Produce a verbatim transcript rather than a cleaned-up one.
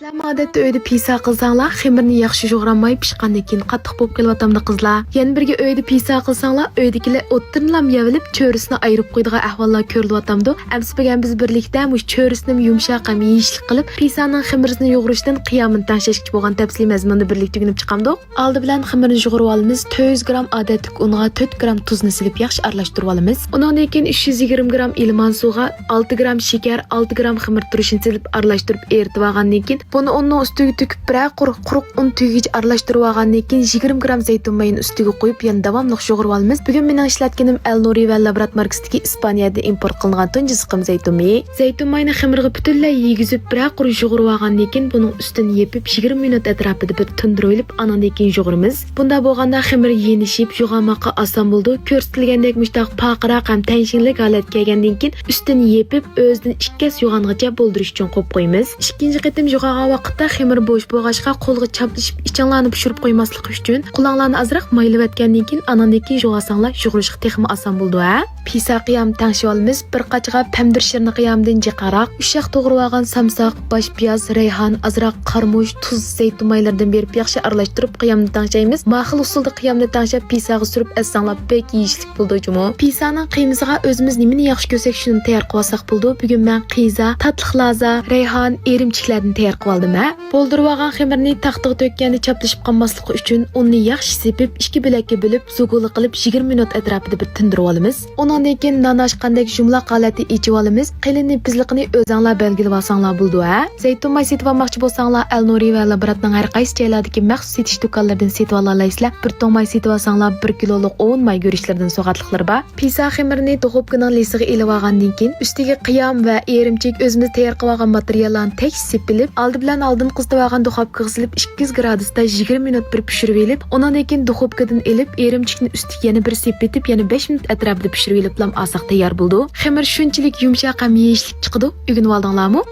سىلەرمۇ ئادەتتە ئۆيدە پىززا قىلساڭلار، خېمىرنى ياخشى يۇغۇرالماي پىشقاندىن كېيىن قاتتىق بولۇپ قېلىۋاتامدۇ قىزلار؟ يەنە بىرگە ئۆيدە پىززا قىلساڭلار، ئۆيدىكىلەر ئوتتۇرىنىلا يەۋېلىپ، چۆرىسىنى ئايرىپ قويىدىغان ئەھۋاللار كۆرۈلۈۋاتامدۇ؟ ئەمسە بۈگۈن بىز بىرلىكتە مۇشۇ چۆرىسىنىمۇ يۇمشاق ھەم يېيىشلىك قىلىپ، پىززانىڭ خېمىرىنى يۇغۇرۇشتىن قىيامىنى تەڭشەشكىچە بولغان تەپسىلىي مەزمۇننى بىرلىكتە ئۆگىنىپ چىقامدۇق. ئالدى بىلەن خېمىرنى يۇغۇرۇۋالىمىز. تۆت يۈز گرام ئادەتتىكى ئۇنغا تۆت گرام تۇزنى سېلىپ ياخشى ئارىلاشتۇرۇۋالىمىز. ئۇنىڭدىن كېيىن ئۈچ يۈز يىگىرمە گرام ئىلمان سۇغا ئالتە گرام شېكەر، ئالتە گرام خېمىر تۇرشىنى سېلىپ ئارىلاشتۇرۇپ ئېرىتىۋالغاندىن كېيىن، بۇنى ئۇننىڭ ئۈستىگە تۆكۈپ، بىرەر قۇر-، قۇرۇق ئۇن تۈگىگىچە ئارىلاشتۇرۇۋالغاندىن كېيىن، يىگىرمە گرام زەيتۇن مايىنى ئۈستىگە قويۇپ، يەنە داۋاملىق يۇغۇرۇۋالىمىز. بۈگۈن مېنىڭ ئىشلەتكىنىم ئەلنۇرى ۋە لابرات ماركىسىدىكى ئىسپانىيەدىن ئىمپورت قىلىنغان تۇنجى سىقىم زەيتۇن مېيى. زەيتۇن مايىنى خېمىرغا پۈتۈنلەي يېگۈزۈپ، بىرەر قۇر يۇغۇرۇۋالغاندىن كېيىن، بۇنىڭ ئۈستىنى يېپىپ، يىگىرمە مىنۇت ئەتراپىدا بىر تىندۇرۇۋېلىپ، ئانىڭدىن كېيىن يۇغۇرىمىز. بۇنداق بولغاندا خېمىر يېنىشىپ، يوغانماققا ئاسان بولىدۇ. كۆرسىتىلگەندەك مۇشتاق پارقىراق ھەم تەڭشىڭلىك ھالەتكە كەلگەندىن كېيىن، ئۈستىنى يېپىپ، ئۆزىدىن ئىككى ھەسسە يوغانغىچە بولدۇرۇش ئۈچۈن قويۇپ قويىمىز. ئىككىنچى قېتىم يوغانغان ۋاقىتتا خېمىر بوش بولغاچقا، قولغا چاپلىشىپ، ئىچىڭلارنى پىشۇرۇپ قويماسلىق ئۈچۈن، قولۇڭلارنى ئازراق مايلىۋەتكەندىن كېيىن، ئانىڭدىن كېيىن يوغانساڭلار، يۇغۇرۇشقا تېخىمۇ ئاسان بولىدۇ، ھە؟ پىززا قىيامىنى تەڭشىۋالىمىز. بىر قاچىغا پەمىدۇر شىرنى قىيامىدىن جىقراق، ئۇششاق توغرىۋالغان سامساق، باش پىياز، رەيھان، ئازراق قارىمۇچ، تۇز، زەيتۇن مايلىرىدىن بېرىپ ياخشى ئارىلاشتۇرۇپ قىيامنى تەڭشەيمىز. ماخىل ئۇسۇلدا قىيامنى تەڭشەپ پىززاغا سۈرۈپ ئەتسەڭلار بەك يېيىشلىك بولىدۇ جۇمۇ. پىززانىڭ قىيمىسىغا ئۆزىمىز نېمىنى ياخشى كۆرسەك شۇنى تەييار قىلىۋالساق بولىدۇ. بۈگۈن مەن قىزا، تاتلىق لازا، رەيھان، ئېرىمچىكلەردىن تەييار قىلىۋالدىم، ھە. بولدۇرۇۋالغان خېمىرنى تاختىغا تۆككەندە چاپلىشىپ قالماسلىقى ئۈچۈن ئۇننى ياخشى سېپىپ، ئىككى بۆلەككە بۆلۈپ، زۇگۇلا قىلىپ، يىگىرمە مىنۇت ئەتراپىدا بىر تىندۇرۇۋالىمىز. ئۇنىڭدىن كېيىن نان ئاچقاندەك يۇمىلاق ھالەتتە ئېچىۋالىمىز. قېلىن نېپىزلىقىنى ئۆزەڭلار بەلگىلىۋالساڭلار بولىدۇ، ھە. زەيتۇن ماي سېتىۋالماقچى بولساڭلار، ئەلنۇرى ۋە لابراتنىڭ ھەر قايسى جايلاردىكى مەخسۇس سېتىش دۇكانلىرىدىن سېتىۋالالايسىلەر. بىر تۇڭ ماي سېتىۋالساڭلار، بىر كىلولۇق ئوۋۇن ماي گۈرۈچلىرىدىن سوغاتلىقلىرى بار. پىززا خېمىرىنى دۇخوپكىنىڭ لىسىغا ئېلىۋالغاندىن كېيىن، ئۈستىگە قىيام ۋە ئېرىمچىك، ئۆزىمىز تەييار قىلىۋالغان ماتېرىياللارنى تەكشى سېپىلىپ، ئالدى بىلەن ئالدىن قىزىتىۋالغان دۇخوپكىغا سېلىپ، ئىككى يۈز گرادۇستا يىگىرمە مىنۇت بىر پىشۇرۇۋېلىپ، ئۇنىڭدىن كېيىن دۇخوپكىدىن ئېلىپ، ئېرىمچىكنى ئۈستىگە يەنە بىر سېپىتىپ، يەنە بەش مىنۇت ئەتراپىدا پىشۇرۇۋېلىپلام ئالساق تەييار بولىدۇ. خېمىر شۇنچىلىك يۇمشاق ھەم يېيىشلىك چىقىدۇ. ئۆگىنىۋالدىڭلارمۇ؟